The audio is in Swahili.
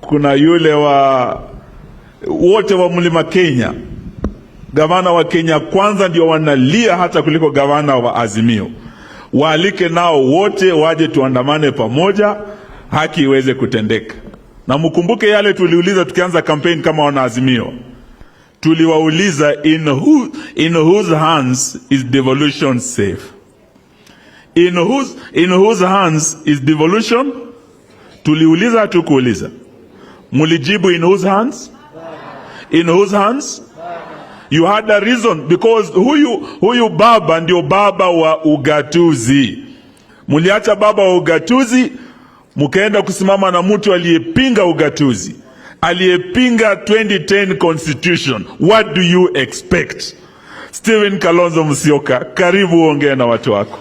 Kuna yule wa wote wa Mlima Kenya, gavana wa Kenya Kwanza ndio wanalia hata kuliko gavana wa Azimio. Waalike nao wote waje tuandamane pamoja, haki iweze kutendeka. Na mkumbuke yale tuliuliza tukianza kampeni kama wana Azimio, tuliwauliza in whose hands is devolution safe? In whose hands is devolution? Tuliuliza, hatukuuliza? Mulijibu in whose hands? In whose hands? You had a reason because huyu baba ndio baba wa ugatuzi. Muliacha baba wa ugatuzi, mkaenda kusimama na mtu aliyepinga ugatuzi, aliyepinga 2010 constitution. What do you expect? Stephen Kalonzo Musyoka, karibu uongee na watu wako.